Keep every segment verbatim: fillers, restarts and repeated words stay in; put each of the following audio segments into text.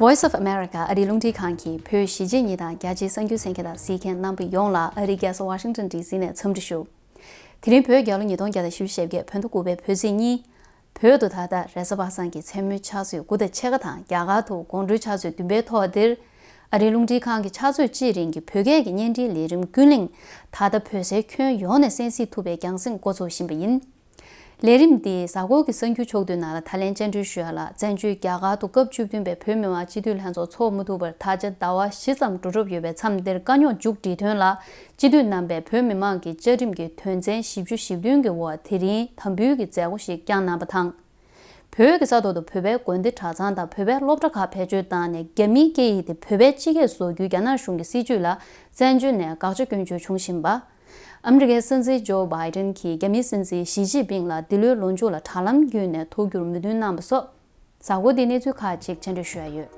Voice of America ཨ་རིའི་རླུང་འཕྲིན་ཁང་གི་བོད་གཞིས་བྱེས་གཉིས་དང་རྒྱ་ཆེའི་གསར་འགྱུར་གསན་མཁན་དང་གཟིགས་མཁན་རྣམ་པ་ཡོངས་ལ་ཨ་རིའི་རྒྱལ་ས་ཝ་ཤིང་ཊོན་ཌི་སི་ནས་འཚམས་འདྲི་ཞུ། དེ་རིང་བོད་རྒྱལ་ལོ་ཉིས་སྟོང་བརྒྱ་དང་བཞི་བཅུ་ཞེ་བརྒྱད་བོད་ཟླ་དགུ་པའི་བོད་ཚེས་གཉིས། བོད་དུ་ད་ལྟ་རེས་གཟའ་པ་སངས་ཀྱི་མཚན་མོའི་ཕྱག་ཚོད་དགུ་དང་ཕྱེད་ཀ་དང་རྒྱ་གར་དུ་དགོང་དྲོའི་ཕྱག་ཚོད་བདུན་པའི་ཐོག་འདིར། ཨ་རིའི་རླུང་འཕྲིན་ཁང་གི་ཕྱག་ཚོད་གཅིག་རིང་གི་བོད་སྐད་ཀྱི་བརྙན་འཕྲིན་ལས་རིམ་ཀུན་གླེང་། ད་ལྟ་བོད་སའི་ཁྱོན་ཡོངས་ནས་གསན་གཟིགས་ཐུབ་པའི་རྒྱང་སྲིང་འགོ་འཛུགས་བཞིན་པ་ཡིན། ལས་རིམ་འདིའི་གཟའ་འཁོར་གྱི་གསར་འགྱུར་ཕྱོགས་བསྡུས་ནང་ལ་ད་ལན་བཅར་འདྲི་ཞུ་ཡ་ལ་བཙན་བྱོལ་རྒྱ་གར་དུ་སྐབས་བཅུ་བདུན་པའི་བོད་མི་མང་སྤྱི་འཐུས་ལྷན་ཚོགས་འཚོགས་མ་ཐུབ་པར་ད་ཆ་ཟླ་བ་བཞི་ཙམ་འགྲོ་གྲབས་ཡོད་པའི་མཚམས་འདིར་དཀའ་རྙོག་མཇུག་སྒྲིལ་དོན་ལ་སྤྱི་འཐུས་རྣམ་པས་བོད་མི་མང་གི་བཅའ་ཁྲིམས་ཀྱི་དོན་ཚན་བཞི་བཅུ་ཞེ་བདུན་གྱི་འོག་དེ་རིང་དམ་འབུལ་གྱི་མཛད་སྒོ་ཞིག་བསྐྱངས་གནང་བ་དང་། བོད་ཀྱི་ས་ཐོག་ཏུ་བོད་པའི་དགོན་སྡེ་གྲྭ་ཚང་དང་བོད་པའི་སློབ་གྲྭ་ཁག་བེད་སྤྱོད་བཏང་ནས་རྒྱ་མིའི་སྐད་ཡིག་དེ་བོད་པའི་སྤྱི་སྐད་བཟོ་རྒྱུའི་རྒྱ་ནག་གཞུང་གི་སྲིད་བྱུས་ལ་བཙན་བྱོལ་ནས་དགག་བྱ་སྐྱོན་བརྗོད་བྱུང་བཞིན་པ། ཨ་མི་རི་ཀའི་སྲིད་འཛིན་ཇོ་བྷའི་ཏན་གྱིས་རྒྱ་མིའི་སྲིད་འཛིན་ཞི་ཅིན་ཕིང་ལ་འདི་ལོའི་ལོ་མཇུག་ལ་དྲ་ལམ་བརྒྱུད་ནས་ཐུག་རྒྱུར་མོས་མཐུན་གནང་བ་སོགས། གཟའ་འཁོར་འདིའི་གནས་ཚུལ་ཁག་ཅིག་བཅར་འདྲི་ཞུ་ཡ་ཡོད།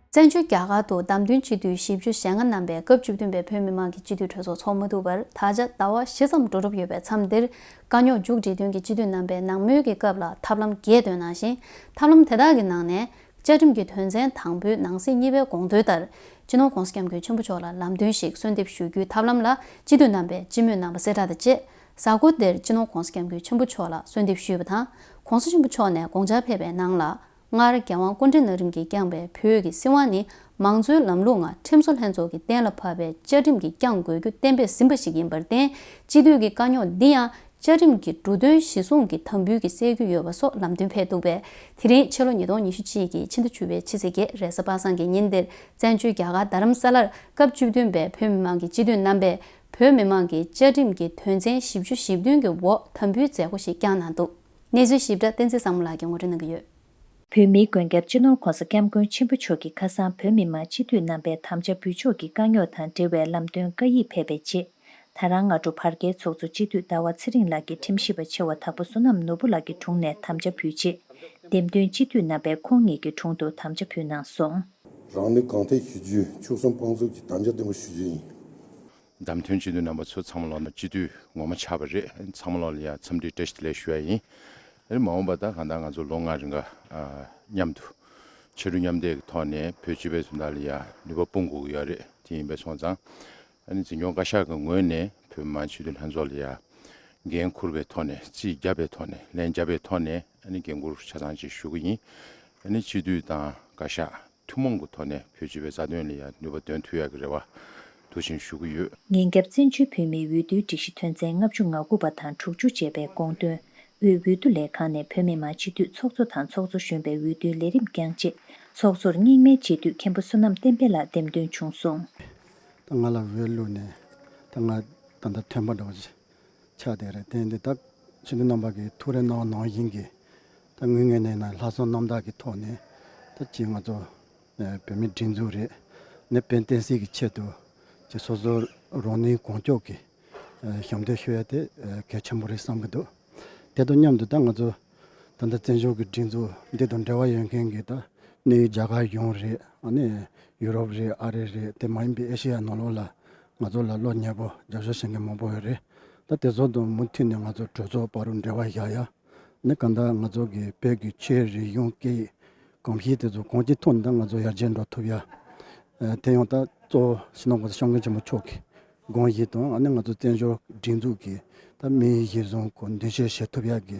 བཙན་བྱོལ་རྒྱ་གར་དུ་བདམས་ཐོན་སྤྱི་འཐུས་བཞི་བཅུ་ཞེ་ལྔ་རྣམ་པས་སྐབས་བཅུ་བདུན་པའི་བོད་མི་མང་གི་སྤྱི་འཐུས་གྲོས་ཚོགས་འཚོགས་མ་ཐུབ་པར་ད་ཆ་ཟླ་བ་བཞི་ཙམ་འགྲོ་གྲབས་ཡོད་པའི་མཚམས་འདིར་དཀའ་རྙོག་མཇུག་སྒྲིལ་དོན་གྱི་སྤྱི་འཐུས་རྣམ་པས་ནང་མོལ་གྱི་སྐབས་ལ་ཐབས་ལམ་བརྒྱད་བཏོན་གནང་ཞིང་། ཐབས་ལམ་དེ་དག་གི་ནང་ནས། བཅའ་ཁྲིམས་ཀྱི་དོན་ཚན་དང་པོའི་ནང་གསེས་གཉིས་པའི་དགོངས་དོན་ལྟར། སྤྱི་ནོར་༸གོང་ས་༸སྐྱབས་མགོན་ཆེན་པོ་མཆོག་ལ་ལམ་སྟོན་ཞིག་གསོལ་འདེབས་ཞུ་རྒྱུའི་ཐབས་ལམ་ལ་སྤྱི་འཐུས་རྣམ་པས་སྤྱི་མོས་གནང་བ་གསལ་བསྒྲགས་དང་བཅས། གཟའ་འཁོར་འདིར་སྤྱི་ནོར་༸གོང་ས་༸སྐྱབས་མགོན་ཆེན་པོ་མཆོག་ལ་གསོལ་འདེབས་ཞུས་པ་དང་། ༸གོང་ས་ཆེན་པོ་མཆོག་ནས་དགོངས་འཆར་ཕེབས་པའི་ནང་ལ། སྔར་རྒྱལ་དབང་སྐུ་ཕྲེང་ན་རིམ་གྱིས་བསྐྱངས་པའི་བོད་ཀྱི་སྲིད་དབང་ནི་མང་གཙོའི་ལམ་ལུགས་ངང་ཁྲིམས་བཟོ་ལྷན་ཚོགས་ཀྱིས་གཏན་ལ་ཕབ་པའི་བཅའ་ཁྲིམས་ཀྱིས་བསྐྱང་དགོས་རྒྱུ་གཏན་འབེབས་ཟིན་པ་ཞིག་ཡིན་པར་བརྟེན། སྤྱི་འཐུས་ཀྱི་དཀའ་རྙོག་འདི་ཡང་། བཅའ་ཁྲིམས་ཀྱི་འབྲུ་དོན་གཞི་བཟུང་གིས་དམ་འབུལ་གྱིས་སེལ་རྒྱུ་ཡོད་པ་སོགས་ལམ་སྟོན་ཕེབས་འདུག་པས། དེ་རིང་ཕྱི་ལོ་ཉིས་སྟོང་ཉི་ཤུ་གཅིག་གི་ཕྱི་ཟླ་བཅུ་པའི་ཕྱི་ཚེས་བརྒྱད་རེས་གཟའ་པ་སངས་ཀྱི་ཉིན་འདིར་བཙན་བྱོལ་རྒྱ་གར་རྡ་རམ་ས་ལར་སྐབས་བཅུ་བདུན་པའི་བོད་མི་མང་གི་སྤྱི་འཐུས་རྣམ་པས་བོད་མི་མང་གི་བཅའ་ཁྲིམས་ཀྱི་དོན་ཚན་བཞི་བཅུ་ཞེ་བདུན་གྱི་འོག་དམ་འབུལ་མཛད་སྒོ་ཞིག་བསྐྱངས་གནང་འདུག་གནས་ཚུལ་ཞིབ་ཕྲ་བསྟན་འཛིན་བཟང་མོ་ལགས་ཀྱིས་ངོ་སྤྲོད་གནང་གི་ཡོད། བོད་མིའི་མགོན་སྐྱབས་སྤྱི་ནོར་༸གོང་ས་༸སྐྱབས་མགོན་ཆེན་པོ་མཆོག་གིས་ཁ་སང་བོད་མི་མང་སྤྱི་འཐུས་རྣམ་པས་དམ་བཅའ་འབུལ་ཕྱོགས་ཀྱི་དཀའ་རྙོག་དང་འབྲེལ་བའི་ལམ་སྟོན་བཀའ་ཡིག་ཕེབས་པའི་རྗེས། ད་རང་སྔ་དྲོ་བར་བརྒལ་ཚོགས་གཙོ་སྤྱི་འཐུས་ཟླ་བ་ཚེ་རིང་ལགས་ཀྱིས་ཁྲིམས་ཞིབ་པ་ཆེ་བ་དྭགས་པོ་བསོད་ནམས་ནོར་བུ་ལགས་ཀྱི་དྲུང་ནས་དམ་བཅའ་ཕུལ་རྗེས། འདེམས་ཐོན་སྤྱི་འཐུས་རྣམ་པས་ཁོང་ཉིད་ཀྱི་དྲུང་དུ་དམ་བཅའ་ཕུལ་གནང་སོང་། རང་ནུས་གང་ཐད་ཞི་རྒྱས་ཕྱོགས་གསུམ་དཔང་བཙུགས་ཀྱིས་དམ་བཅའ་བརྟན་པོ་ཞུ་རྒྱུ་ཡིན། བདམས་ཐོན་སྤྱི་འཐུས་རྣམ་པ་ཚོ་ཚང་མ་ལོ་ན་སྤྱི་འཐུས་ངོ་མ་ཆགས་པ་རེད། ཚང་མ་ལོ་ལ་ཡ་འཚམས་འདྲི་བཀྲ་ཤིས་བདེ་ལེགས་ཞུ་ཡ་ཡིན། ཨ་ནི་མ་འོངས་པ་ད་གང་ལྟར་ང་ཚོ་ལོ་ལྔ་རིང་ག་ཨ་མཉམ་དུ་ཕྱི་དྲོ་མཉམ་འདེགས་ཀྱི་ཐོག་ནས་བོད་སྤྱི་པའི་དོན་དག་ལ་ཡ་ནུས་པ་སྤུངས་དགོས་ཀྱི་ཡོད་རེད། དེ་ཡིན་པས་སོང་ཙང་། ཨ་ནི་འཛིན་སྐྱོང་བཀའ་ཤག་གི་ངོས་ནས་བོད་མི་མང་སྤྱི་འཐུས་ལྷན་ཚོགས་ལ་ཡ་འགན་འཁུར་བའི་ཐོག་ནས་རྩིས་བརྒྱབ་པའི་ཐོག་ནས་ལན་བརྒྱབ་པའི་ཐོག་ནས་ཨ་ནི་འགན་འཁུར་ཆ་ཚང་ཅིག་ཞུ་གི་ཡིན། ཨ་ནི་སྤྱི་འཐུས་དང་བཀའ་ཤག་ཐུན་མོང་གི་ཐོག་ནས་བོད་སྤྱི་པའི་རྩ་དོན་ལ་ཡ་ནུས་པ་འདོན་ཐུབ་ཡག་གི་རེ་བ་འདུག་ཅིང་ཞུ་གི་ཡོད། ཉིན་རྒྱབ་བཙན་བྱོལ་བོད་མིའི་འོས་བསྡུའི་སྒྲིག་གཞི་དོན་ཚན་ལྔ་བཅུ་ང་དགུ་པ་དང་དྲུག་ཅུ་ཅེས་པའི་དགོངས་དོན། དབུས་འོས་བསྡུ་ལས་ཁང་ནས་བོད་མི་མང་སྤྱི་འཐུས་ཚོགས་གཙོ་དང་ཚོགས་གཙོ་གཞོན་པའི་འོས་བསྡུའི་ལས་རིམ་བསྐྱངས་རྗེས། ཚོགས་གཙོར་རྙིང་མའི་སྤྱི་འཐུས་མཁན་པོ་བསོད་ནམས་བསྟན་འཕེལ་ལགས་འདེམས་ཐོན་བྱུང་སོང་། ད་ང་ལ་འོས་བླུགས་ནས་ད་ང་ད་ལྟ་ཐོན་པ་འདྲ་བོ་ཅིག་ཆགས་བསྡད་རེད། དེ་འདི་ད་སྤྱི་འཐུས་རྣམ་པ་གིས་ཐུགས་རེ་གནང་བ་ནང་བཞིན་གྱི་ད་དངོས་གནས་ནས་ན་ལྷག་བསམ་རྣམ་དག་གི་ཐོག་ནས་ད་ཅིག་ང་ཚོ་བོད་མིའི་སྒྲིག་འཛུགས་རེད། ནས་དཔལ་བསྟན་སྲིད་ཀྱི་ཆེད་དུ་ཅིག་སོ་སོ་རང་ནུས་གང་ལྕོགས་ཀྱིས་ཞབས་འདེགས་ཞུ་ཡ་དེ་གལ་ཆེན་པོ་རེད་བསམ་གྱི་འདུག་དེ་དང་མཉམ་དུ་ད་ང་ཚོ་ད་ལྟ་བཙན་བྱོལ་གྱི་སྒྲིག་འཛུགས་འདི་དང་འབྲེལ་བ་ཡོད་མཁན་གྱི་ད་གནས་ཡུལ་རྒྱ་གར་གཞུང་རེད། ཨ་ནི་ཡུ་རོབ་རེད། ཨ་རི་རེད། དེ་མ་ཡིན་པའི་ཨེ་ཤེ་ཡ་ནང་ལོགས་ལ་ང་ཚོ་ལ་བློ་ཉེ་པོ་རྒྱབ་སྐྱོར་བྱེད་མཁན་མང་པོ་ཡོད་རེད། ད་དེ་ཚོ་དང་མུ་མཐུད་ནས་ང་ཚོ་གྲོས་ཚོགས་བར་དུ་འབྲེལ་བ་བཞག་ཡ། ནི་གང་ལྟར་ང་ཚོ་གི་བོད་ཀྱི་ཆོས་རིག་གཞུང་སྐད་ཡིག་གོམས་གཤིས་དེ་ཚོ་གང་ཅིའི་ཐོག་ནས་ད་ང་ཚོ་ཡར་རྒྱས་འགྲོ་ཐུབ་ཡ། ཨ་དེ་ཡང་ད་གཙོ་བོ་སྤྱི་ནོར་༸གོང་ས་༸སྐྱབས་མགོན་ཆེན་པོ་མཆོག་གི་དགོངས་གཞི་དང་ཨ་ནི་ང་ཚོ་བཙན་བྱོལ་སྒྲིག་འཛུགས་ཀྱི་ད་དམིགས་ཡུལ་གཞིར་བཟུང་གི་མདུན་སྐྱོད་བྱེད་ཐུབ་ཡ་གི་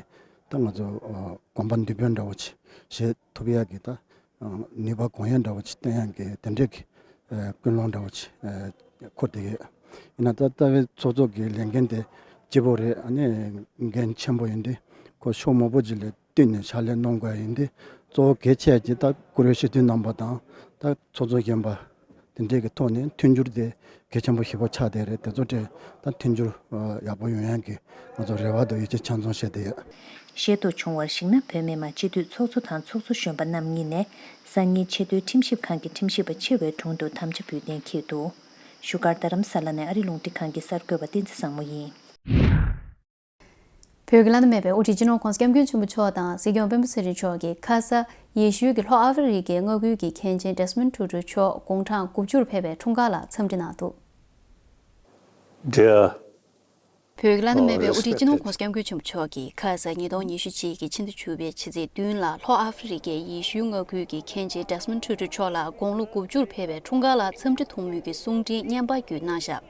ད་ང་ཚོ་ཨ་གོམ་པ་མདུན་སྤོས་འདྲ་བོ་ཅིག་བྱེད་ཐུབ་ཡ་གི་ད་ནུས་པ་གང་ཡོད་འདྲ་བོ་ཅིག་བསྟན་ཡ་གི་དེ་འདྲའི་གི་ཨ་ཀུན་སློང་འདྲ་བོ་ཅིག་ཨ་འཁོར་བསྡད་ཡོད། ཡིན་ན་ད་ལྟ་བའི་ཚོགས་གཙོ་གི་ལས་འགན་དེ་ལྕི་པོ་རེད། ཨ་ནི་འགན་ཆེན་པོ་ཡིན་དུས་ཁོ་ཕྱོགས་མང་པོ་ཅིག་ལ་བསྟུན་ནས་ཕྱག་ལས་གནང་དགོས་ཡིན་དུས། གཙོ་བོ་གལ་ཆེ་ཡ་ཅིག་ད་བཀུར་འོས་སྤྱི་འཐུས་རྣམ་པ་དང་ད་ཚོགས་གཙོ་གཞོན་པ་དེ་འདྲས་ཀྱི་ཐོག་ནས་མཐུན་འགྱུར་དེ་གལ་ཆེན་པོ་ཞེ་པོ་ཆགས་བསྡད་རེད། དེ་ཚོ་དེ་ད་མཐུན་འགྱུར་ཡག་པོ་ཡོང་ཡག་གི་ང་ཚོ་རེ་བ་དང་ཡིད་ཆེས་ཆ་ཚང་བྱས་བསྡད་ཡོད། ཤེས་རྟོགས་བྱུང་བར་གཞིགས་ན། བོད་མི་མང་སྤྱི་འཐུས་ཚོགས་གཙོ་དང་ཚོགས་གཙོ་གཞོན་པ་རྣམ་གཉིས་ནས་སང་ཉིན་ཆེས་མཐོའི་ཁྲིམས་ཞིབ་ཁང་གི་ཁྲིམས་ཞིབ་པ་ཆེ་བའི་དྲུང་དུ་དམ་བཅའ་ཕུལ་གཏན་འཁེལ་འདུག་བཞུགས་སྒར་རྡ་རམ་ས་ལ་ནས་ཨ་རི་རླུང་འཕྲིན་ཁང་གི་གསར་འགོད་པ་བསྟན་འཛིན་བཟང་མོ་ཡིན། བོད་ཀྱི་བླ་ན་མེད་པའི་དབུ་ཁྲིད་སྤྱི་ནོར་༸གོང་ས་༸སྐྱབས་མགོན་ཆེན་པོ་མཆོག་དང་སྲིད་སྐྱོང་སྤེན་པ་ཚེ་རིང་མཆོག་གིས་ཁ་ས་ཡེ་ཤུའི་གི་ལྷོ་ཨ་ཧྥེ་རི་ཁའི་མངའ་ཁུལ་གྱི་མཁན་ཆེན་ཌེ་སི་མོན་ཊུ་ཊུ་མཆོག་དགུང་གྲངས་དགུ་བཅུར་ཕེབས་པའི་འཁྲུངས་སྐར་ལ་འཚམས་འདྲི་གནང་འདུག Dear བོད་ཀྱི་བླ་ན་མེད་པའི་དབུ་ཁྲིད་སྤྱི་ནོར་༸གོང་ས་༸སྐྱབས་མགོན་ཆེན་པོ་མཆོག་གིས་ཁ་སང་ཉིས་སྟོང་ཉི་ཤུ་གཅིག་གི་ཕྱི་ཟླ་བཅུ་པའི་ཕྱི་ཚེས་བདུན་ལ་ལྷོ་ཨ་ཧྥེ་རི་ཀའི་ཡེ་ཤུའི་མངའ་ཁུལ་གྱི་མཁན་ཆེན་Desmond Tutu་མཆོག་ལ་དགུང་ལོ་དགུ་བཅུར་ཕེབས་པའི་འཁྲུངས་སྐར་ལ་འཚམས་འདྲི་ཐུགས་སྨོན་གྱི་གསུང་འཕྲིན་བརྙན་པར་བརྒྱུད་གནང་བཞག་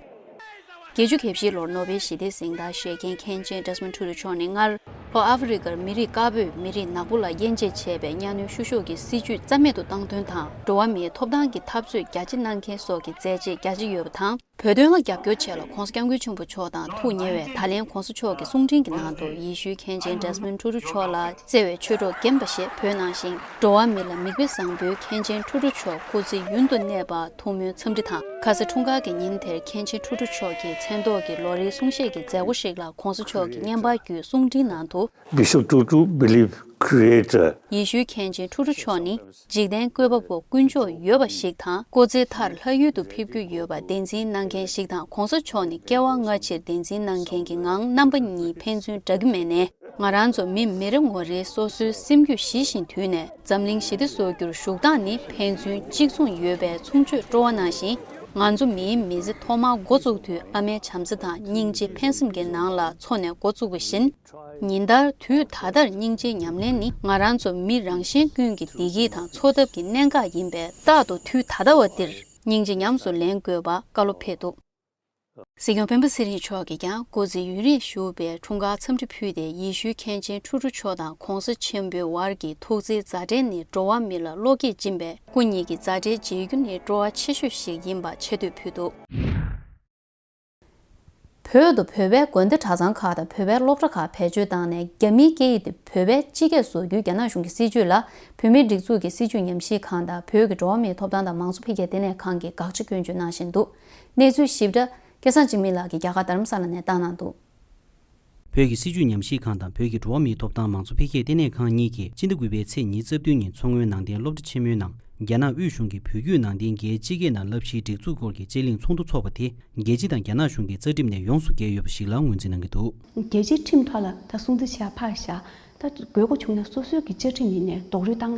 བརྒྱད་ཅུ་གྱ་བཞི་ལོར་ནོ་བེལ་ཞི་བདེའི་གཟེངས་རྟགས་བཞེས་མཁན་མཁན་ཆེན་Desmond Tutu་མཆོག་ནི་སྔར་ལྷོ་ཨ་ཧྥེ་རི་ཀར་མི་རིགས་དཀར་པོས་མི་རིགས་ནག་པོ་ལ་དབྱེ་འབྱེད་བྱས་པའི་གཉའ་གནོན་བཤུ་གཞོག་གི་སྲིད་བྱུས་རྩ་མེད་དུ་བཏང་དོན་དང་། འགྲོ་བ་མིའི་ཐོབ་ཐང་གི་འཐབ་རྩོད་རྒྱ་ཆེ་གནང་མཁན་སོགས་ཀྱི་མཛད་རྗེས་རྒྱ་ཆེ་ཡོད་པ་དང་། བོད་དོན་ལ་རྒྱབ་སྐྱོར་ཆེད་ལ་༸གོང་ས་༸སྐྱབས་མགོན་ཆེན་པོ་མཆོག་དང་ཐུགས་ཉེ་བས། ད་ལན་༸གོང་ས་མཆོག་གི་གསུང་འཕྲིན་གྱི་ནང་དུ་ཡེ་ཤུའི་མཁན་ཆེན་Desmond Tutu་མཆོག་ལ་བརྩེ་བའི་ཆོས་གྲོགས་རྒན་པ་ཞེས་འབོད་གནང་ཞིང་། འགྲོ་བ་མི་ལ་མིག་དཔེ་བཟང་པོའི་མཁན་ཆེན་Tutu་མཆོག་སྐུ་ཚེ་ཡུན་དུ་གནས་པར་ཐུགས་སྨོན་འཚམས་འདྲི་དང་། ཁ་སང་འཁྲུངས་སྐར་གྱི་ཉིན་དེར་མཁན་ཆེན་Tutu་མཆོག་གི་མཚན་ཐོག་གི་ལོ་རེའི་གསུང་བཤད་ཀྱི་མཛད་སྒོ་ཞིག་ལ་༸གོང་ས་མཆོག་གིས་བརྙན་པར་བརྒྱུད་གསུང་འཕྲིན་ནང་དུ། Bishop Tutu believe creator. ཡེ་ཤུའི་མཁན་ཆེན་Tutu་མཆོག་ནི་འཇིག་རྟེན་བཀོད་པ་པོ་ཀུན་སྤྱོད་ཡོད་པ་ཞིག་དང་། ཀོ་ཙེ་མཐར་ལྷ་ཡུལ་དུ་ཕེབས་རྒྱུ་ཡོད་པ་བདེན་འཛིན་གནང་མཁན་ཞིག་དང་། ༸གོང་ས་མཆོག་ནི་སྐྱེ་བ་སྔ་ཕྱིར་བདེན་འཛིན་གནང་མཁན་གྱི་ངང་རྣམ་པ་གཉིས་ཕན་ཚུན་འདྲ་གི་མེད་ནས། ང་རང་ཚོ་མི་མི་རེ་ངོ་རེས་སོ་སོའི་སེམས་རྒྱུད་ཞི་བཞིན་དུས་ནས་འཛམ་གླིང་ཞི་བདེ་བཟོ་རྒྱུར་ཞུགས་སྟངས་ནི་ཕན་ཚུན་གཅིག་མཚུངས་ཡོད་པའི་མཚུངས་ཆོས་སྤྲོ་བ་གནང་ཞིང་། ང་ཚོ་མིའི་མི་ཚེ་ཐོག་མར་འགོ་བཙུགས་དུས་ཨ་མའི་བྱམས་བརྩེ་དང་སྙིང་རྗེ་ཕན་སེམས་ཀྱི་ནང་ལ་འཚོ་ནས་འགོ་བཙུགས་པ་བཞིན། ཉིན་ལྟར་དུས་ད་ལྟར་སྙིང་རྗེའི་ཉམས་ལེན་ནི་ང་རང་ཚོ་མི་རང་གཞན་ཀུན་གྱི་བདེ་སྐྱིད་དང་འཚོ་ཐབས་ཀྱི་གནད་འགག་ཡིན་པས། རྟག་ཏུ་དུས་ད་ལྟ་བ་འདིར་སྙིང་རྗེ་ཉམས་སུ་ལེན་དགོས་པ་བཀའ་སློབ་ཕེབས་འདུག་སྲིད་སྐྱོང་སྤེན་པ་ཚེ་རིང་མཆོག་གིས་ཀྱང་སྐུ་ཚེ་ཡུན་རིང་བཞུགས་པའི་འཁྲུངས་སྐར་འཚམས་འདྲི་ཕུལ་ཏེ། ཡེ་ཤུའི་མཁན་ཆེན་ཁྲུ་ཁྲུ་མཆོག་དང་༸གོང་ས་ཆེན་པོའི་བར་གྱི་ཐུགས་བརྩེའི་མཛའ་འབྲེལ་ནི་འགྲོ་བ་མི་ལ་བློ་སྐྱེད་སྦྱིན་པས། སྐུ་ཉིད་ཀྱི་མཛའ་འབྲེལ་མཇལ་རྒྱུ་ནི་སྤྲོ་བ་ཆེ་ཤོས་ཤིག་ཡིན་པ་ཆེ་བསྟོད་ཕུལ་འདུག་བོད་དུ་བོད་པའི་དགོན་སྡེ་གྲྭ་ཚང་ཁག་དང་བོད་པའི་སློབ་གྲྭ་ཁག་བེད་སྤྱོད་བཏང་ནས་རྒྱ་མིའི་སྐད་ཡིག་དེ་བོད་པའི་སྤྱི་སྐད་བཟོ་རྒྱུའི་རྒྱ་ནག་གཞུང་གི་སྲིད་བྱུས་ལ། བོད་མིའི་སྒྲིག་འཛུགས་ཀྱི་སྲིད་བྱུས་ཉམས་ཞིབ་ཁང་དང་བོད་ཀྱི་འགྲོ་བ་མིའི་ཐོབ་ཐང་དང་མང་གཙོ་འཕེལ་རྒྱས་ལྟེ་གནས་ཁང་གིས་དགག་བྱ་སྐྱོན་བརྗོད་གནང་བཞིན་འདུག་གནས་ཚུལ་ཞིབ་ཕྲ་སྐལ་བཟང་འཇིགས་མེད་ལགས་ཀྱིས་རྒྱ་གར་རྡ་རམ་ས་ལ་ནས་བཏང་གནང་འདུག་བོད་ཀྱི་སྲིད་བྱུས་ཉམས་ཞིབ་ཁང་དང་བོད་ཀྱི་འགྲོ་བ་མིའི་ཐོབ་ཐང་མང་གཙོ་འཕེལ་རྒྱས་ལྟེ་གནས་ཁང་གཉིས་ཀྱིས་སྤྱི་ཟླ་དགུ་པའི་ཚེས་ཉི་ཤུ་རྩ་བདུན་ཉིན་མཚོ་སྔོན་ནང་བསྟན་སློབ་གྲྭ་ཆེན་མོའི་ནང་རྒྱ་ནག་དབུས་གཞུང་གིས་བོད་བརྒྱུད་ནང་བསྟན་རྒྱའི་སྤྱི་སྐད་ནང་བསླབ་གཞིའི་སྒྲིག་འཛུགས་སྐོར་གྱི་དཔྱད་གླེང་ཚོགས་འདུ་འཚོགས་པ་དེ། རྒྱལ་སྤྱི་དང་རྒྱ་ནག་གཞུང་གི་རྩ་ཁྲིམས་ནས་ཡོངས་སུ་འགལ་ཡོད་པ་ཞིག་ལ་ངོས་འཛིན་གནང་གི་འདུག་རྒྱལ་སྤྱིའི་ཁྲིམས་ཐོག་ལ་ད་སྲུང་བརྩི་བྱས་ཕར་བཞག་ད་དགོས་མཁོ་བྱུང་ན་སོ་སོའི་གི་བཅའ་ཁྲིམས་ཡིན་ནའི་རྡོག་རོལ་བཏང་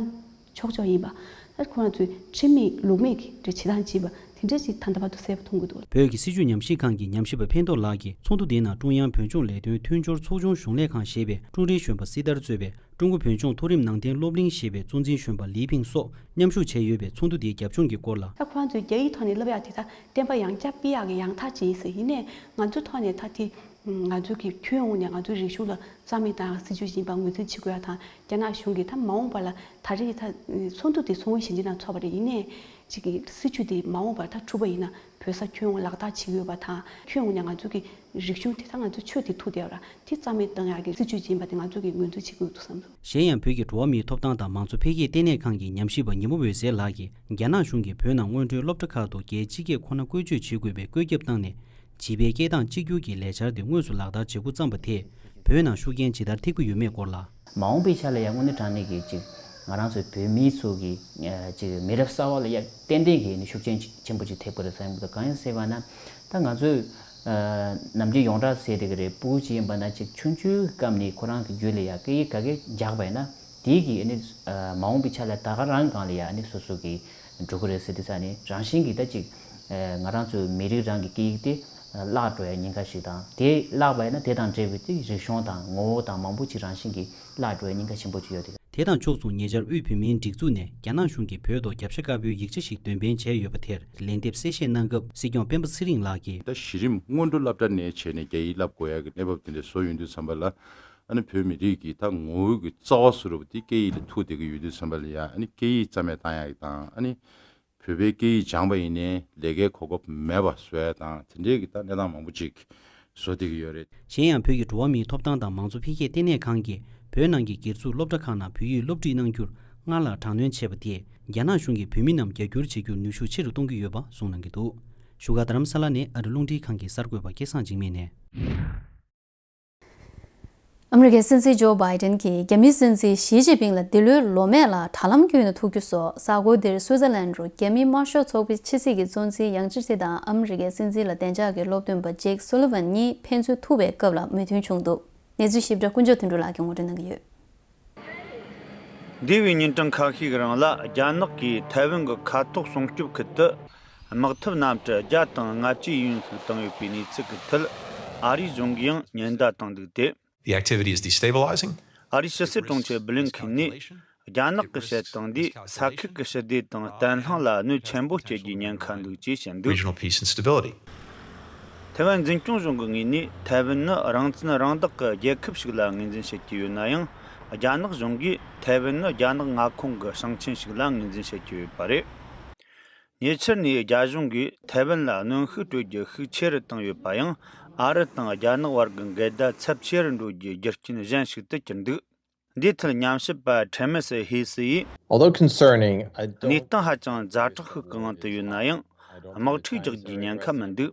ཆོག་ཆོག་ཡིན་པ། ད་ཁོ་རང་ཚོའི་ཁྲིམས་མེད་ལུགས་མེད་ཀྱི་བྱེད་སྟངས་བྱས་པ་དེ་འདྲ་ཞིག་ད་ལྟ་བར་དུ་གསལ་པོ་མཐོང་གི་འདུག་བོད་ཀྱི་སྲིད་བྱུས་ཉམས་ཞིབ་ཁང་གི་ཉམས་ཞིབ་པ་ཕན་ཐོགས་ལགས་ཀྱིས་ཚོགས་འདུ་དེའི་ནང་ཀྲུང་དབྱང་བོད་ལྗོངས་ལས་དོན་མཐུན་སྦྱོར་ཚོགས་ཆུང་གཞུང་ལས་ཁང་ཞེས་པའི་ཀྲུང་ཧྲེ་གཞོན་པ་སྲི་ཐར་གཙོས་པའི་ཀྲུང་གོ་བོད་ལྗོངས་མཐོ་རིམ་ནང་བསྟན་སློབ་གླིང་ཞེས་པའི་གཙོ་འཛིན་གཞོན་པ་ལི་ཕིང་སོགས་མཉམ་ཞུགས་བྱས་ཡོད་པའི་ཚོགས་འདུ་དེའི་རྒྱབ་ལྗོངས་ཀྱི་སྐོར་ལ། ད་ཁོ་རང་ཚོའི་རྒྱ་ཡིག་ཐོག་ནས་བསླབ་ཡག་དེ་ད་བསྟན་པ་ཡང་བསྐྱར་སྤེལ་ཡག་གི་ཡང་ཐག་ཅིག་ཡིན་ཟེར། ཡིན་ནའི་ང་ཚོའི་ཐོག་ནས་ད་དེ་ང་ཚོའི་གི་ཁྱོན་ཡོངས་ནས་ང་ཚོའི་རིག་གཞུང་ལ་རྩ་མེད་བཏང་ཡག་སྲིད་བྱུས་ཡིན་པ་ངོས་འཛིན་བྱེད་དགོས་ཡག་དང་། རྒྱ་ནག་གཞུང་གིས་ད་མ་འོངས་པ་ལ་ད་རེས་ད་ཚོགས་འདུ་དེ་མཚོ་སྔོན་ཞིང་ཆེན་ནང་འཚོགས་པ་རེད། ཡིན་ནའི་ཅིག་གི་སྲིད་བྱུས་དེ་མ་འོངས་པར་ད་འཁྲུག་པ་ཡིན་ན་བོད་ས་ཁྱོན་ཡོངས་ལག་བསྟར་བྱེད་ཀྱི་ཡོད་པ་དང་། ཁྱོན་ཡོངས་ནས་ང་ཚོ་གི་རིག་གཞུང་དེ་དང་ང་ཚོ་ཆོས་དེ་ཐུག་བསྡད་ཡོད་ར། དེ་རྩ་མེད་བཏང་ཡག་གི་སྲིད་བྱུས་ཅིག་ཡིན་པ་དེ་ང་ཚོ་གི་ངོས་འཛིན་བྱེད་དགོས་འདུག་བསམ་སོང་། གཞན་ཡང་བོད་ཀྱི་འགྲོ་བ་མིའི་ཐོབ་ཐང་དང་མང་གཙོ་འཕེལ་རྒྱས་ལྟེ་གནས་ཁང་གི་ཉམས་ཞིབ་པ་ཉི་མ་འོད་ཟེར་ལགས་ཀྱིས་རྒྱ་ནག་གཞུང་གིས་བོད་ནང་སྔོན་འགྲོའི་སློབ་གྲྭ་ཁག་ཏུ་རྒྱའི་སྤྱི་སྐད་ཁོ་ན་བཀོལ་སྤྱོད་བྱེད་དགོས་པའི་བཀོད་ཁྱབ་བཏང་ནས། བྱིས་པའི་སྐད་གདངས་གཅིག་གྱུར་གྱི་ལས་འཆར་དེ་དངོས་སུ་ལག་བསྟར་བྱེད་འགོ་བརྩམས་པ་དེས་བོད་ནང་ཤུགས་རྐྱེན་ཇི་ལྟར་ཐེབས་ཀྱི་ཡོད་མེད་སྐོར་ལ། མ་འོངས་པའི་ཆ་ལ་ཡང་དངོས་གནས་དྲང་གནས་ཀྱི་ཅིག་ང་རང་ཚོའི་བོད་མི་ཚོ་གི་ཅིག་མི་རབས་གསར་བ་ལ་ཡང་ཏན་ཏན་གྱི་ནི་ཤུགས་རྐྱེན་ཆེན་པོ་ཅིག་ཐེབས་ཀྱི་རེད་བསམ་གྱི་འདུག་གང་ཡིན་ཟེར་བ་ན། ད་ང་ཚོས་ནམ་རྒྱུན་ཡོངས་གྲགས་ཟེར་བསྡད་ཀྱི་རེད། སྤུ་གུ་ཅིག་ཡིན་པ་ན་ཅིག་ཆུང་ཆུང་གི་སྐབས་ནས་ཁོ་རང་གི་རྒྱུད་ལ་ཡང་སྐད་ཡིག་ག་གེ་འཇགས་པ་ཡིན་ན། དེའི་གི་ནི་མ་འོངས་པའི་ཆ་ལ་ད་ག་རང་སྒང་ལ་ཡང་ནི་སོ་སོ་གི་འགྲོ་གི་རེད་ཟེར་དུས་ཙང་ནི་རང་བཞིན་གྱིས་ད་ཅིག་ང་རང་ཚོའི་མི་རིགས་རང་གི་སྐད་ཡིག་དེ་བརླག་འགྲོ་ཡ་ཉེན་ཁ་ཞིག་དང་། དེ་བརླག་པ་ཡིན་ན་དེ་དང་འབྲེལ་བའི་ཅིག་རིག་གཞུང་དང་ངོ་བོ་དང་མང་པོ་ཅིག་རང་བཞིན་གྱིས་བརླག་འགྲོ་ཡ་ཉེན་ཁ་ཆེན་པོ་ཅིག་ཡོད་དེ། དེ་དང་ཕྱོགས་མཚུངས་ཉེ་ཆར་དབུས་བོད་མིའི་སྒྲིག་འཛུགས་ནས་རྒྱ་ནག་གཞུང་གིས་བོད་ཐོག་རྒྱབ་ཤ་དཀར་པོའི་ཡིག་ཆ་ཞིག་འདོན་སྤེལ་བྱས་ཡོད་པ་དེར་ལན་འདེབས་གསལ་བཤད་གནང་སྐབས་སྲིད་སྐྱོང་སྤེན་པ་ཚེ་རིང་ལགས་ཀྱིས། ད་གཞི་རིམ་སྔོན་འགྲོ་སློབ་གྲྭ་ནས་བྱས་ནས་རྒྱ་ཡིག་བསླབ་དགོས་ཡ་གི་གནས་བབ་དེ་འདྲ་བཟོ་ཡོང་དུས་ཙམ་པ་ལ། ཨ་ནི་བོད་མི་རིགས་ཀྱི་ད་ངོ་བོ་གི་རྩ་བ་བཟོ་འདྲ་པོ་དེ་སྐད་ཡིག་ལ་ཐུག་བསྡད་ཀྱི་ཡོད་དུས་ཙམ་པ་ལ་ཡ། ཨ་ནི་སྐད་ཡིག་རྩ་མེད་བཏང་ཡག་གི་དང་། ཨ་ནི་བོད་པའི་སྐད་ཡིག་སྦྱངས་པ་ཡིན་ནའི་ལས་ཀའི་གོ་སྐབས་མེད་པ་བཟོ་ཡ་དང་། དེ་འདྲའི་གི་ད་གནས་སྟངས་མང་པོ་ཅིག་བཟོ་བསྡད་ཀྱི་ཡོད་རེད། གཞན་ཡང་བོད་ཀྱི་འགྲོ་བ་མིའི་ཐོབ་ཐང་དང་མང་གཙོ་འཕེལ་རྒྱས་ལྟེ་གནས་ཁང་གིས་བོད་ནང་གི་སྒེར་ཚུགས་སློབ་གྲྭ་ཁག་ནང་བོད་ཡིག་སློབ་ཁྲིད་གནང་རྒྱུར་སྔར་ལ་དྲག་གནོན་བྱས་པ་དེས་རྒྱ་ནག་གཞུང་གིས་བོད་མི་རྣམས་རྒྱ་སྒྱུར་བྱེད་རྒྱུར་ནུས་ཤུགས་ཆེ་རུ་གཏོང་གི་ཡོད་པ་གསུངས་གནང་གི་འདུག་བཞུགས་སྒར་རྡ་རམ་ས་ལ་ནས་ཨ་རི་རླུང་འཕྲིན་ཁང་གི་གསར་འགོད་པ་སྐལ་བཟང་འཇིགས་མེད་ནས། ཨ་མི་རི་ཀའི་སྲིད་འཛིན་ཇོ་བྷའི་ཏན་གྱིས་རྒྱ་མིའི་སྲིད་འཛིན་ཞི་ཅིན་ཕིང་ལ་འདི་ལོའི་ལོ་སྨད་ལ་དྲ་ལམ་བརྒྱུད་ནས་ཐུག་རྒྱུ་སོགས། གཟའ་འཁོར་འདིར་སུའུ་ཙེར་ལན་རུ་རྒྱ་མིའི་དམར་ཤོག་ཚོགས་པའི་ཕྱི་སྲིད་ཀྱི་གཙོ་འཛིན་ཡང་ཅི་ཐི་དང་ཨ་མི་རི་ཀའི་སྲིད་འཛིན་ལ་བདེ་འཇགས་ཀྱི་སློབ་སྟོན་པ་ཇེག་སོ་ལི་ཝན་གཉིས་ཕན་ཚུན་ཐུག་པའི་སྐབས་ལ་མོས་མཐུན་བྱུང་འདུག་གནས་ཚུལ་ཞིབ་ཕྲ་དཀོན་མཆོག་དོན་གྲུབ་ལགས་ཀྱིས་ངོ་སྤྲོད་གནང་གི་ཡོད། འདས་པའི་ཉིན་གྲངས་ཁ་ཤས་ཀྱི་རིང་ལ་རྒྱ་ནག་གིས་ཐའེ་ཝན་གྱི་མཁའ་ཐོག་སྲུང་སྐྱོབ་ཁུལ་དུ་དམག་འཐབ་གནམ་གྲུ་བརྒྱ་དང་ལྔ་བཅུ་ཡས་མས་ཤིག་བཏང་ཡོད་པའི་གནས་ཚུལ་གྱི་ཐད། ཨ་རིའི་གཞུང་གིས་ཡང་ཉེན་བརྡ་བཏང་འདུག་སྟེ། The activity is destabilizing. ཨ་རིའི་ཕྱི་སྲིད་དྲུང་ཆེ་བྷི་ལིན་ཁིན་ནས། རྒྱ་ནག་གི་བཤད་སྟངས་འདིས་ས་ཁུལ་གྱི་ཞི་བདེ་དང་བརྟན་ལྷིང་ལ་གནོད་ཆེན་པོ་སྐྱེལ་རྒྱུའི་ཉེན་ཁ་འདུག་ཅེས་བཤད་འདུག། Regional peace and stability. ཐའེ་ཝན་འཛིན་སྐྱོང་གཞུང་གི་ངོས་ནས་ཐའེ་ཝན་ནི་རང་བཙན་རང་བདག་གི་རྒྱལ་ཁབ་ཞིག་ལ་ངོས་འཛིན་བྱེད་ཀྱི་ཡོད་ན་ཡང་། རྒྱ་ནག་གཞུང་གིས་ཐའེ་ཝན་ནི་རྒྱ་ནག་མངའ་ཁོངས་ཀྱི་ཞིང་ཆེན་ཞིག་ལ་ངོས་འཛིན་བྱེད་ཀྱི་ཡོད་པ་རེད། ཉེ་ཆར་ནས་རྒྱ་གཞུང་གིས་ཐའེ་ཝན་ལ་གནོན་ཤུགས་སྤྲོད་རྒྱུ་ཤུགས་ཆེ་རུ་བཏང་ཡོད་པ་ཡང་། ཨ་རི་དང་རྒྱ་ནག་བར་གྱི་འགལ་ཟླ་ཚབས་ཆེ་རུ་འགྲོ་རྒྱུའི་རྒྱུ་རྐྱེན་གཞན་ཞིག་ཏུ་གྱུར་འདུག། འདིའི་ཐད་ཉམས་ཞིབ་པ་ཁྲེ་མེ་སི་ཧེ་སི་ཡིས། Although concerning, I don't གནས་སྟངས་ཧ་ཅང་ཛ་དྲག་ཤོས་ཀྱི་དབང་དུ་ཡོད་ན་ཡང་། དམག་འཁྲུག་རྒྱག་རྒྱུའི་ཉེན་ཁ་མི་འདུག།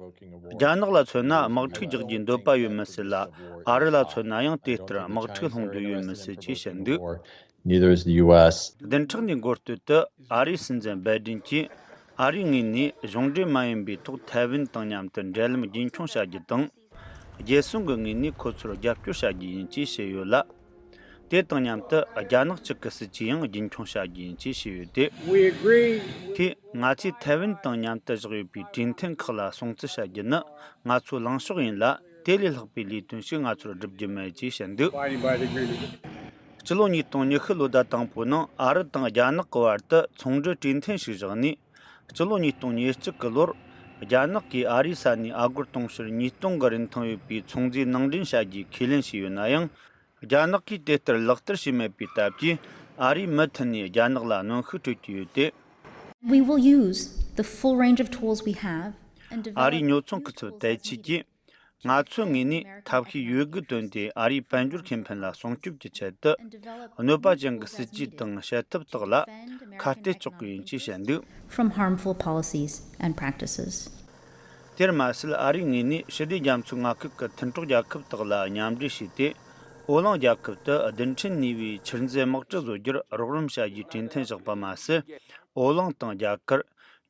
རྒྱ་ནག་ལ་མཚོན་ན་དམག་འཁྲུག་རྒྱག་རྒྱུའི་འདོད་པ་ཡོད་མི་སྲིད་ལ། ཨ་རི་ལ་མཚོན་ན་ཡང་དེ་ལྟར་དམག་འཁྲུག་སློང་འདོད་ཡོད་མི་སྲིད་ཅེས་བཤད་འདུག། Neither is the U S. བདུན་ཕྲག་འདིའི་འགོ་སྟོད་དུ་ཨ་རིའི་སྲིད་འཛིན་བའི་ཌེན་གྱིས་ཨ་རིའི་ངོས་ནས་གཞུང་འབྲེལ་མ་ཡིན་པའི་ཐོག་ཐའེ་ཝན་དང་མཉམ་དུ་འབྲེལ་ལམ་རྒྱུན་འཁྱོངས་བྱ་རྒྱུ་དང་། རྒྱལ་སྲུང་གི་ངོས་ནས་ཁོ་ཚོར་རྒྱབ་སྐྱོར་བྱ་རྒྱུ་ཡིན་ཅེས་བཤད་ཡོད་ལ། དེ་དང་མཉམ་དུ་རྒྱ་ནག་གཅིག་གི་སྲིད་ཇུས་ཡང་རྒྱུན་འཁྱོངས་བྱ་རྒྱུ་ཡིན་ཅེས་བཤད་ཡོད་དེ། We agree. དེས་ང་ཚོས་ཐའེ་ཝན་དང་མཉམ་དུ་བཞག་ཡོད་པའི་གྲོས་མཐུན་ཁག་ལ་སྲུང་བརྩི་བྱ་རྒྱུ་ནི་ང་ཚོའི་ལངས་ཕྱོགས་ཡིན་ལ། དེ་ལས་ལྷག་པའི་ལས་དོན་ཞིག་ང་ཚོར་སྒྲུབ་རྒྱུ་མེད་ཅེས་བཤད་འདུག། Abiding by the agreement. སྤྱི་ལོ་ཉིས་སྟོང་ཉི་ཤུ་ལོ་ཟླ་དང་པོའི་ནང་ཨ་རི་དང་རྒྱ་ནག་གི་བར་དུ་ཚོང་འབྲེལ་གྲོས་མཐུན་ཞིག་བཞག་ནས། སྤྱི་ལོ་ཉིས་སྟོང་ཉེར་གཅིག་གི་ལོར། རྒྱ་ནག་གིས་ཨ་རིའི་ས་ནས་ཨ་སྒོར་དུང་ཕྱུར་ཉིས་སྟོང་གི་རིན་ཐང་ཡོད་པའི་ཚོང་རྫས་ནང་འདྲེན་བྱ་རྒྱུའི་ཁས་ལེན་བྱས་ཡོད་ན་ཡང་། རྒྱ་ནག་གིས་དེ་ལྟར་ལག་བསྟར་བྱས་མེད་པའི་སྟབས་ཀྱིས། ཨ་རིས་མུ་མཐུད་ནས་རྒྱ་ནག་ལ་གནོན་ཤུགས་སྤྲོད་ཀྱི་ཡོད་དེ། We will use the full range of tools we have and ཨ་རིའི develop ཉོ་ཚོང་སྐུ་ཚབ་དེ་ཆིས་ཀྱིས། ང་ཚོའི་ངོས་ནས་ཐབས་ཤེས་ཡོད་དགུ་བཏོན་ཏེ་ཨ་རིའི་དཔལ་འབྱོར་ཁེ་ཕན་ལ་སྲུང་སྐྱོབ་ཀྱི་ཆེད་དུ། གནོད་པ་ཅན་གྱི་སྲིད་ཇུས་དང་བྱེད་ཐབས་དག་ལ་ཁ་གཏད་གཅོག་གི་ཡིན་ཅེས་བཤད་འདུག། From harmful policies and practices. དེར་མ་ཟད། ཨ་རིའི་ངོས་ནས་ཞི་བདེ་རྒྱ་མཚོའི་མངའ་ཁུལ་གྱི་མཐུན་གྲོགས་རྒྱལ་ཁབ་དག་ལ་མཉམ་འབྲེལ་བྱས་ཏེ། ཨོ་གླིང་རྒྱལ་ཁབ་ཏུ་རྡུལ་ཕྲན་ནུས་པའི་ཆུར་འཛུལ་དམག་གྲུ་བཟོ་རྒྱུར་རོགས་རམ་བྱ་རྒྱུའི་གྲོས་མཐུན་བཞག་པ་མ་ཟད། ཨོ་གླིང་དང་རྒྱ་གར།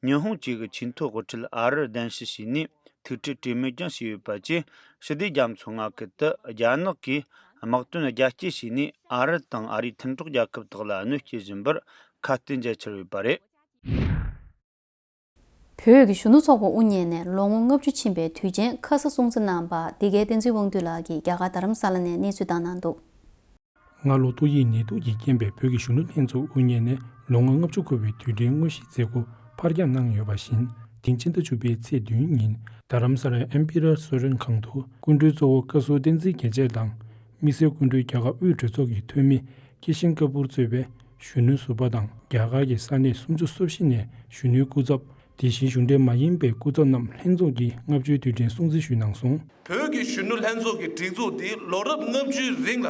ཉི་ཧོང་བཅས་ཀྱི་ཆེས་མཐོའི་དབུ་ཁྲིད་ཨ་རིར་གདན་ཞུ་བྱས་ནས་ཐུག་འཕྲད་གྲོས་མོལ་ཀྱང་བྱས་ཡོད་པ་བཅས། ཞི་བདེ་རྒྱ་མཚོའི་མངའ་ཁུལ་དུ་རྒྱ་ནག་གིས་དམག་དོན་རྒྱ་སྐྱེད་བྱས་ནས། ཨ་རི་དང་ཨ་རིའི་མཐུན་གྲོགས་རྒྱལ་ཁབ་དག་ལ་གནོད་སྐྱེལ་བཞིན་པར་ཁ་གཏད་འཇལ་འཆར་ཡོད་པ་རེད། བོད་ཀྱི་གཞོན་ནུ་ཚོགས་པ་དབུ་བརྙེས་ནས་ལོ་ངོ་ལྔ་བཅུ་ཕྱིན་པའི་དུས་ཆེན་ཁ་ས་སྲུང་བརྩི་གནང་པ་འདི་གའི་བསྟན་འཛིན་དབང་འདུས་ལགས་ཀྱིས་རྒྱ་གར་རྡ་རམ་ས་ལ་ནས་གནས་ཚུལ་བཏང་གནང་འདུག། སྔ་ལོ་ཏོག་དབྱིབས་ནད་དུག་གིས་རྐྱེན་པས་བོད་ཀྱི་གཞོན་ནུ་ལྷན་ཚོགས་དབུ་བརྙེས་ནས་ལོ་ངོ་ལྔ་བཅུ་འཁོར་བའི་དུས་དྲན་དངོས་གཞིའི་མཛད་སྒོ་ཕར་འགྱངས་གནང་ཡོད་པ་བཞིན། དེ་རིང་ཕྱི་ཟླ་བཅུ་པའི་ཚེས་བདུན་ཉིན་རྡ་རམ་ས་ལའི་ཨེམ་པི་རལ་གསོལ་མགྲོན་ཁང་དུ་སྐུ་མགྲོན་གཙོ་བོ་བཀའ་ཟུར་བསྟན་འཛིན་རྒྱལ་མཚན་དང་། དམིགས་བསལ་སྐུ་མགྲོན་རྒྱ་གར་དབུས་གྲོས་ཚོགས་ཀྱི་འཐུས་མི་ཀི་ཤན་ཀ་པུར་གཙོས་པའི་གཞོན་ནུ་ཟུར་པ་དང་། རྒྱ་གར་གྱི་ས་གནས་སུམ་ཅུ་སོ་བཞི་ནས་གཞོན་ནུའི་སྐུ་ཚབ། དེ་བཞིན་གཞུང་འབྲེལ་མ་ཡིན་པའི་སྐུ་ཚབ་རྣམས་ལྷན་ཚོགས་ཀྱི་ལྔ་བཅུའི་དུས་དྲན་སྲུང་བརྩི་ཞུས་གནང་སོང་། བོད་ཀྱི་གཞོན་ནུ་ལྷན་ཚོགས་ཀྱི་སྒྲིག་འཛུགས་འདི་ལོ་རབས་ལྔ་བཅུའི་རིང་ལ།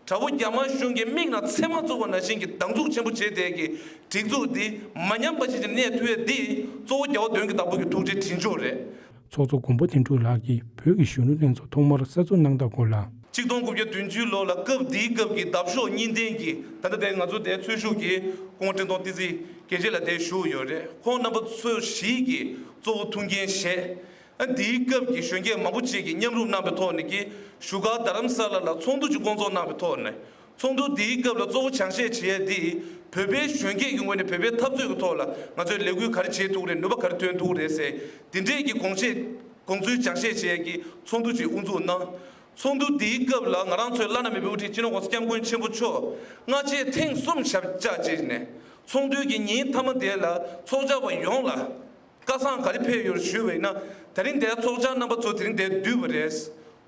དགྲ་བོ་རྒྱ་དམར་གཞུང་གིས་མིག་ནང་ཚེར་མ་བཙུགས་པ་ནང་བཞིན་གྱི་སྡང་འཛུགས་ཆེན་པོ་བྱས་བསྡད་ཀྱི་སྒྲིག་འཛུགས་འདི་མ་ཉམས་པ་ཞིག་གནས་ཐུབ་ཡས་འདི་གཙོ་བོ་རྒྱལ་བ་དོན་གྱི་བདག་པོ་གི་ཐུགས་རྗེ་དྲིན་ཆེན་རེད། ཚོགས་གཙོ་མགོན་པོ་དོན་གྲུབ་ལགས་ཀྱིས་བོད་ཀྱི་གཞོན་ནུ་ལྷན་ཚོགས་ཐོག་མར་གསར་འཛུགས་གནང་སྟངས་སྐོར་ལ། ཆིག་སྟོང་དགུ་བརྒྱ་བདུན་ཅུ་ལོ་ལ་སྐབས་དེའི་སྐབས་ཀྱི་འདབ་གཤོག་གཉིས་ལྡན་གྱི་ད་ལྟ་དེ་ང་ཚོ་དེའི་ཚོན་ཞུགས་ཀྱི་སྐུ་ངོ་བཀྲས་མཐོང་བསྟན་འཛིན་རྒྱལ་མཚན་ལགས་དེ་བཞུགས་ཡོད་རེད། ཁོང་རྣམ་པ་ཚོ་བཞི་གིས་གཙོ་བོ་ཐུགས་འགན་བཞེས། ཨ་འདིའི་སྐབས་ཀྱི་གཞོན་སྐྱེས་མང་པོ་ཅིག་གིས་མཉམ་རུབ་གནང་བའི་ཐོག་ནས་ཀྱི་བཞུགས་སྒར་རྡ་རམ་ས་ལ་ལ་ཚོགས་འདུ་ཅིག་བསྐོང་ཚོགས་གནང་བའི་ཐོག་ནས། ཚོགས་འདུ་འདིའི་སྐབས་ལ་གཙོ་བོ་སྦྱང་བཤད་བྱེད་ཡས་འདི་བོད་པའི་གཞོན་སྐྱེས་ཀྱི་ངོས་ནས་བོད་པའི་འཐབ་རྩོད་ཀྱི་ཐོག་ལ་ང་ཚོས་ལས་འགུལ་ག་རེ་བྱེད་ཐུབ་ཀྱི་རེད། ནུས་པ་ག་རེ་ཐོན་ཐུབ་ཀྱི་རེད་ཟེར། འདི་འདྲས་ཀྱི་དགོངས་བཞེས་དགོངས་ཚུལ་སྦྱང་བཤད་བྱེད་ཡས་ཀྱི་ཚོགས་འདུ་ཅིག་དབུ་འཛུགས་གནང་། ཚོགས་འདུ་འདིའི་སྐབས་ལ་ང་རང་ཚོའི་བླ་ན་མེད་པའི་དབུ་ཁྲིད་སྤྱི་ནོར་༸གོང་ས་༸སྐྱབས་མགོན་ཆེན་པོ་མཆོག་སྔ་རྗེས་ཐེངས་གསུམ་ཞབས་བཅགས་བྱས་ནས་ཚོགས་འདུའི་གི་ཉིན་མཐའ་མ་དེ་ལ་ཚོགས་བཅར་བ་ཡོངས་ལ། སྐལ་བཟང་ག་རེ་ཕེབས་ཡོད་ཞུས་པ་ཡིན་ན། དེ་རིང་འདིར་ཚོགས་བཅར་རྣམ་པ་ཚོ་དེ་རིང་འདིར་འདུས་པ་རེད།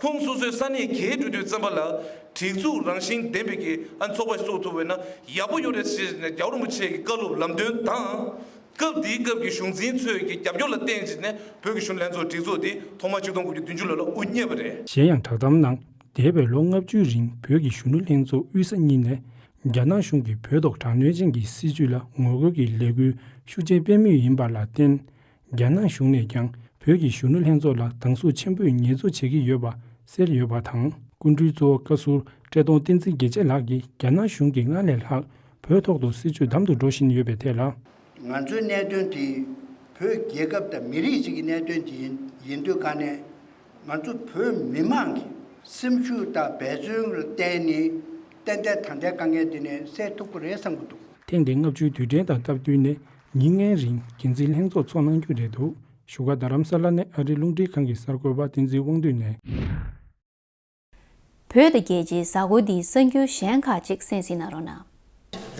ཁོང་སོ་སོའི་ས་གནས་གྱེས་འགྲོ་དུས་ཙམ་པ་ལ་སྒྲིག་འཛུགས་རང་བཞིན་ལྡན་པའི་གི་ཨ་ཚོགས་པ་ཞིག་བཙུགས་ཐུབ་པ་ཡིན་ན་ཡག་པོ་ཡོད་རེད་ཟེར་ནས་རྒྱལ་བ་རིན་པོ་ཆེ་གི་བཀའ་སློབ་ལམ་སྟོན་དང་། སྐབས་དེའི་སྐབས་ཀྱི་གཞུང་འཛིན་ཚོས་ཀྱི་རྒྱབ་སྐྱོར་ལ་བརྟེན་བྱས་ནས་བོད་ཀྱི་གཞོན་ནུ་ལྷན་ཚོགས་སྒྲིག་འཛུགས་དེ་ཐོག་མར་ཆིག་སྟོང་དགུ་བརྒྱ་བདུན་ཅུ་ལོ་ལ་དབུ་བརྙེས་པ་རེད། གཞན་ཡང་བསྒྲགས་གཏམ་ནང་འདས་པའི་ལོ་ལྔ་བཅུའི་རིང་བོད་ཀྱི་གཞོན་ནུ་ལྷན་ཚོགས་དབུས་ས་གཉིས་ནས་རྒྱ་ནག་གཞུང་གིས་བོད་ཐོག་དྲག་གནོན་ཅན་གྱི་སྲིད་བྱུས་ལ་ངོ་རྒོལ་གྱི་ལས་འགུལ་ཤུགས་ཆེན་སྤེལ་མུས་ཡིན་པ་ལ་བརྟེན། རྒྱ་ནག་གཞུང་ནས་ཀྱང་བོད་ཀྱི་གཞོན་ནུ་ལྷན་ཚོགས་ལ་སྡང་ཟུག་ཆེན་པོས་ཉེས་འཛུགས་བྱེད་ཀྱི་ཡོད་པ་གསལ་ཡོད་པ་དང་། སྐུ་མགྲོན་གཙོ་བོ་བཀའ་ཟུར་བཀྲས་མཐོང་བསྟན་འཛིན་རྒྱལ་མཚན་ལགས་ཀྱིས་རྒྱ་ནག་གཞུང་གིས་སྔར་ལས་ལྷག་བོད་ཐོག་ཏུ་སྲིད་བྱུས་དམ་དུ་འགྲོ་བཞིན་ཡོད་པའི་ཐད་ལ། ང་ཚོའི་གནད་དོན་དེ་བོད་རྒྱལ་ཁབ་དང་མི་རིགས་ཅིག་གི་གནད་དོན་དེ་ཡིན་ཡིན་དུས་ག་ནས་ང་ཚོ་བོད་མི་མང་གི་སེམས་ཤུགས་དང་འབད་བརྩོན་ལ་བརྟེན་ནས་ཏན་ཏན་ད་ལྟའི་དཀའ་ངལ་འདི་ནས་སེལ་ཐུབ་ཀྱི་རེད་བསམ་གྱི་འདུག། ཐེངས་འདིའི་ལྔ་བཅུའི་དུས་དྲན་དང་སྟབས་བསྟུན་ནས་ཉིན་ལྔའི་རིང་རྒྱུན་འཛིན་ལྷན་ཚོགས་ཚོགས་གནང་རྒྱུ་རེད་འདུག། བཞུགས་སྒར་རྡ་རམ་ས་ལ་ནས་ཨ་རིའི་རླུང་འཕྲིན་ཁང་གི་གསར་འགོད་པ་བསྟན་འཛིན་དབང་འདུས་ནས། བོད་དང་རྒྱལ་སྤྱིའི་གཟའ་འཁོར་འདིའི་གསར་འགྱུར་གཞན་ཁག་ཅིག་གསན་གཟིགས་གནང་རོགས་གནང་།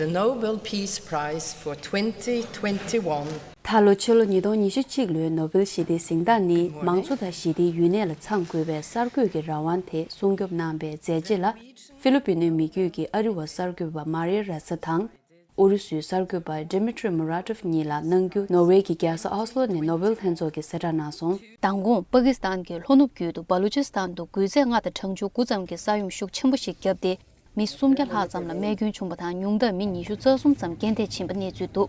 The Nobel Peace Prize for twenty twenty-one. ད་ལོ་ཕྱི་ལོ་ཉིས་སྟོང་ཉི་ཤུ་གཅིག་ལོའི་ནོ་བེལ་ཞི་བདེའི་གཟེངས་རྟགས་ནི་མང་གཙོ་དང་ཞི་བདེའི་ཡུན་གནས་ལ་ཚང་དགོས་པའི་གསར་འགོད་ཀྱི་རང་དབང་དེ་སྲུང་སྐྱོབ་གནང་པའི་མཛད་རྗེས་ལ། ཧྥི་ལི་པི་ནིའི་མི་རྒྱུད་ཀྱི་ཨ་རི་བ་གསར་འགོད་པ་མ་རི་ར་ས་དང་། ཨུ་རུ་སུའི་གསར་འགོད་པ་Dmitry Muratov་གཉིས་ལ་གནང་རྒྱུ་ནོར་ཝེ་གི་རྒྱལ་ས་ཨོ་སི་ལོ་ནས་ནོ་བེལ་ལྷན་ཚོགས་ཀྱིས་གསལ་བསྒྲགས་གནང་སོང་། མདང་དགོང་པ་ཀི་སི་ཐན་གྱི་ལྷོ་ནུབ་རྒྱུད་དུ་བ་ལུ་ཅི་སི་ཐན་དུ་འགུལ་ཚད་ལྔ་དང་གྲངས་ཆུང་དགུ་ཙམ་གྱི་ས་ཡོམ་ཤུགས་ཆེན་པོ་ཞིག་བརྒྱབ་སྟེ། མི་སུམ་བརྒྱ་ལྷག་ཙམ་ལ་རྨས་སྐྱོན་བྱུང་བ་དང་། ཉུང་མཐར་མི་ཉི་ཤུ་རྩ་གསུམ་ཙམ་རྐྱེན་འདས་ཕྱིན་པ་གནས་ཚུལ་འདུག་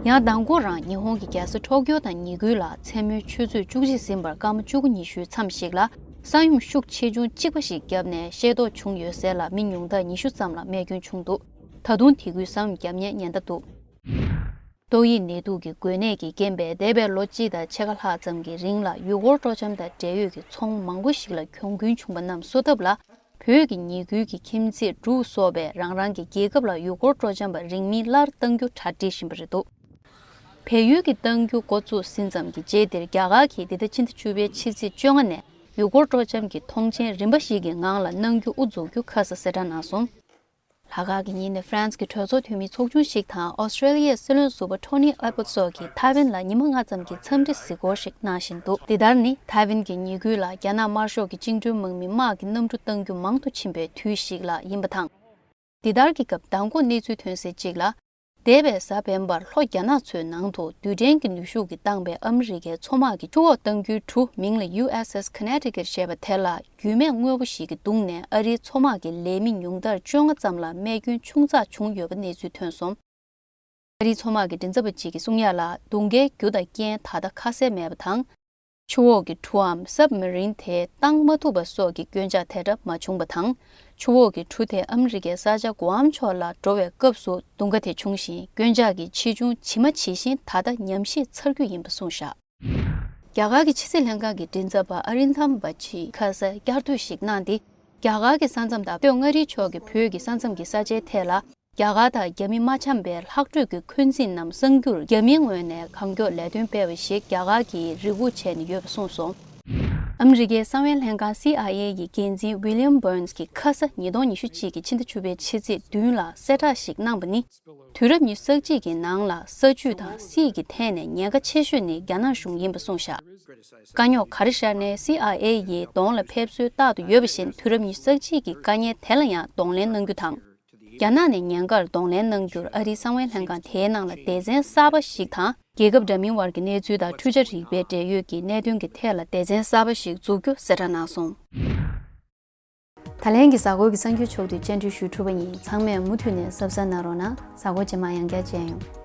ཡང་མདང་དགོང་རང་ཉི་ཧོང་གི་རྒྱལ་ས་ཊོ་ཀྱོ་དང་ཉེ་ཁུལ་ལ་མཚན་མོའི་ཆུ་ཚོད་བཅུ་གཅིག་ཟིན་པར་སྐར་མ་བཅུ་དགུ་ཉི་ཤུའི་མཚམས་ཤིག་ལ་ས་ཡོམ་ཤུགས་ཆེ་ཆུང་གཅིག་པ་ཞིག་བརྒྱབ་ནས་ཤེས་རྟོགས་བྱུང་ཡོད་ཟེར་ལ། མི་ཉུང་མཐར་ཉི་ཤུ་ཙམ་ལ་རྨས་སྐྱོན་བྱུང་འདུག་ད་དུང་དེ་ཁུལ་ས་ཡོམ་བརྒྱབ་མཁན་ཉེན་བརྡ་འདུག་ཏོག་དབྱིབས་ནད་དུག་གི་འགོས་ནད་ཀྱི་རྐྱེན་པས་འདས་པའི་ལོ་གཅིག་དང་ཕྱེད་ཀ་ལྷག་ཙམ་གྱི་རིང་ལ་ཡུལ་སྐོར་སྤྲོ་འཆམ་དང་འབྲེལ་ཡོད་ཀྱི་ཚོང་མང་པོ་ཞིག་ལ་གྱོང་གུན་བྱུང་པ་རྣམས་གསོ་ཐབས་ལ། བོད་ཀྱི་ཉེ་ཁུལ་གྱི་ཁྱིམ་མཚེས་འབྲུག་སོགས་པས་རང་རང་གི་རྒྱལ་ཁབ་ལ་ཡུལ་སྐོར་སྤྲོ་འཆམ་པ་རིང་མིན་སླར་གཏང་རྒྱུ་གྲ་སྒྲིག་བཞིན་པ་རེད་འདུག་བལ་ཡུལ་གྱི་གཏང་རྒྱུ་འགོ་བཙུགས་ཟིན་ཙམ་གྱི་རྗེས་དེར་རྒྱ་གར་གྱིས་འདི་ཟླ་ཕྱི་ཟླ་བཅུ་པའི་ཕྱི་ཚེས་བཅོ་ལྔ་ནས་ཡུལ་སྐོར་སྤྲོ་འཆམ་གྱི་ཐོངས་མཆན་རིམ་པ་ཞིག་གི་ངང་ལ་གནང་རྒྱུ་དབུ་འཛུགས་རྒྱུ་ཁ་གསལ་གསལ་བསྒྲགས་གནང་སོང་། ལྷག་དཀར་གྱི་ཉིན་ནས་ཧྥ་རན་སི་གི་གྲོས་ཚོགས་འཐུས་མིའི་ཚོགས་ཆུང་ཞིག་དང་ཨོ་སི་ཀྲེ་ལི་ཡའི་སྲིད་བློན་ཟུར་པ་ཊོ་ནི་ཨེ་པོ་སོགས་ཀྱིས་ཐའེ་ཝན་ལ་ཉི་མ་ལྔ་ཙམ་གྱི་འཚམས་འདྲི་གཟིགས་སྐོར་ཞིག་གནང་བཞིན་འདུག་འདི་ལྟར་ནི་ཐའེ་ཝན་གྱི་ཉེ་ཁུལ་ལ་རྒྱ་ནག་དམར་ཤོག་གི་བཅིངས་འགྲོལ་དམག་མི་དམག་གི་གནམ་གྲུ་གཏང་རྒྱུ་མང་དུ་ཕྱིན་པའི་དུས་ཤིག་ལ་ཡིན་པ་དང་། འདི་ལྟར་གྱི་སྐབས་མདང་དགོང་གནས་ཚུལ་ཐོན་གསལ་གཅིག་ལ། འདས་པའི་གཟའ་སྤེན་པར་ལྷོ་རྒྱ་ནག་ཚོའི་ནང་དུ་རྡུལ་ཕྲན་གྱི་ནུས་ཤུགས་ཀྱིས་བཏང་པའི་ཨ་མི་རི་ཀའི་མཚོ་དམག་གི་ཆུ་འོག་གཏང་རྒྱུའི་གྲུ་མིང་ལ་ཡུ་ཨེས་ཨེས་Connecticut་ཞེས་པ་དེ་ལ་རྒྱུས་མེད་དངོས་པོ་ཞིག་གིས་བརྡུངས་ནས་ཨ་རིའི་མཚོ་དམག་གི་ལས་མི་ཉུང་མཐར་བཅོ་ལྔ་ཙམ་ལ་རྨས་སྐྱོན་ཆུང་ཙག་བྱུང་ཡོད་པ་གནས་ཚུལ་ཐོན་སོང་། ཨ་རིའི་མཚོ་དམག་གི་མགྲིན་ཚབ་པ་གཅིག་གིས་གསུང་ཡ་ལ། རྡུང་རྐྱེན་རྒྱུ་དང་རྐྱེན་ད་ལྟ་ཁ་གསལ་མེད་པ་དང་། ཆུ་འོག་གི་གྲུའམ་སབ་མ་རིན་དེ་བཏང་མ་ཐུབ་པ་སོགས་ཀྱི་སྐྱོན་ཆ་དེ་འདྲ་མ་བྱུང་བ་དང་། ཆུ་འོག་གི་གྲུ་དེ་ཨ་མི་རི་ཀའི་ས་ཆ་གུ་ཨམ་ཕྱོགས་ལ་འགྲོ་བའི་སྐབས་སུ་རྡུང་ཁ་དེ་བྱུང་ཞིང་། སྐྱོན་ཆ་གི་ཆེ་ཆུང་ཇི་མ་ཇི་བཞིན་ད་ལྟ་ཉམས་ཞིབ་ཚར་རྒྱུ་ཡིན་པ་གསུངས་བཞག་རྒྱ་གར་གྱི་ཕྱི་སྲིད་ལྷན་ཁང་གི་མགྲིན་ཚབ་པ་ཨ་རིན་དྷམ་བྷ་ཆིས་ཁ་སང་བསྐྱར་ཟློས་ཤིག་གནང་སྟེ། རྒྱ་གར་གྱི་ས་མཚམས་དང་སྟོད་མངའ་རིས་ཕྱོགས་ཀྱི་བོད་ཀྱི་ས་མཚམས་ཀྱི་ས་ཆའི་ཐད་ལ། རྒྱ་གར་དང་རྒྱ་མི་མ་འཆམ་པའི་ལྷག་འཕྲོས་ཀྱི་འཁོན་འཛིན་རྣམས་སངས་རྒྱུར་རྒྱ་མིའི་ངོས་ནས་གང་མགྱོགས་ལས་དོན་སྤེལ་བ་ཞིག་རྒྱ་གར་གྱིས་རེ་སྒུག་བྱས་ནས་ཡོད་པ་གསུངས་སོང་། ཨ་མི་རི་ཀའི་གསང་བའི་ལྷན་ཁང་སི་ཨའི་ཨེ་ཡི་འགན་འཛིན་ཝི་ལི་ཡམ་བྷར་ནས་ཀྱིས་ཁ་ས་ཉིས་སྟོང་ཉི་ཤུ་གཅིག་གི་ཕྱི་ཟླ་བཅུ་པའི་ཕྱི་ཚེས་བདུན་ལ་གསལ་བསྒྲགས་ཤིག་གནང་པ་ནི། དུས་རབས་ཉི་ཤུ་རྩ་གཅིག་གི་ནང་ལ་ས་བཅུད་དང་སྲིད་ཀྱི་ཐད་ནས་ཉེན་ཁ་ཆེ་ཤོས་ནི་རྒྱ་ནག་གཞུང་ཡིན་པ་གསུངས་བཞག་དཀའ་རྙོག་ག་རེ་ཤར་ནའི་སི་ཨའི་ཨེ་ཡིས་གདོང་ལ་ཕེབས་སྲོལ་རྟག་ཏུ་ཡོད་པ་བཞིན། དུས་རབས་ཉི་ཤུ་རྩ་གཅིག་གི་དཀའ་ངལ་དེ་ལ་ཡང་གདོང་ལེན་གནང་རྒྱུ་དང་། རྒྱ་ནག་ནས་ཉེན་ཁར་གདོང་ལེན་གནང་རྒྱུར་ཨ་རིའི་གསང་བའི་ལྷན་ཁང་དེའི་ནང་ལ་སྡེ་ཚན་གསར་པ་ཞིག་དང་། རྒྱལ་ཁབ་འདྲ་མིན་དབར་གྱི་གནས་ཚུལ་དང་འཕྲུལ་ཆ་རིག་པའི་འབྲེལ་ཡོད་ཀྱི་གནད་དོན་གྱི་ཐད་ལ་སྡེ་ཚན་གསར་པ་ཞིག་འཛུགས་རྒྱུ་གསལ་བསྒྲགས་གནང་སོང་། ད་ལན་གྱི་གཟའ་འཁོར་གྱི་གསར་འགྱུར་ཕྱོགས་བསྡུས་སྤྱན་འབུལ་ཞུ་གྲུབ་པ་ཡིན། ཚང་མས་མུ་མཐུད་ནས་གཟབ་གཟབ་གནང་རོགས་གནང་། གཟའ་འཁོར་རྗེས་མ་ཡང་བསྐྱར་མཇལ་ཡོང་།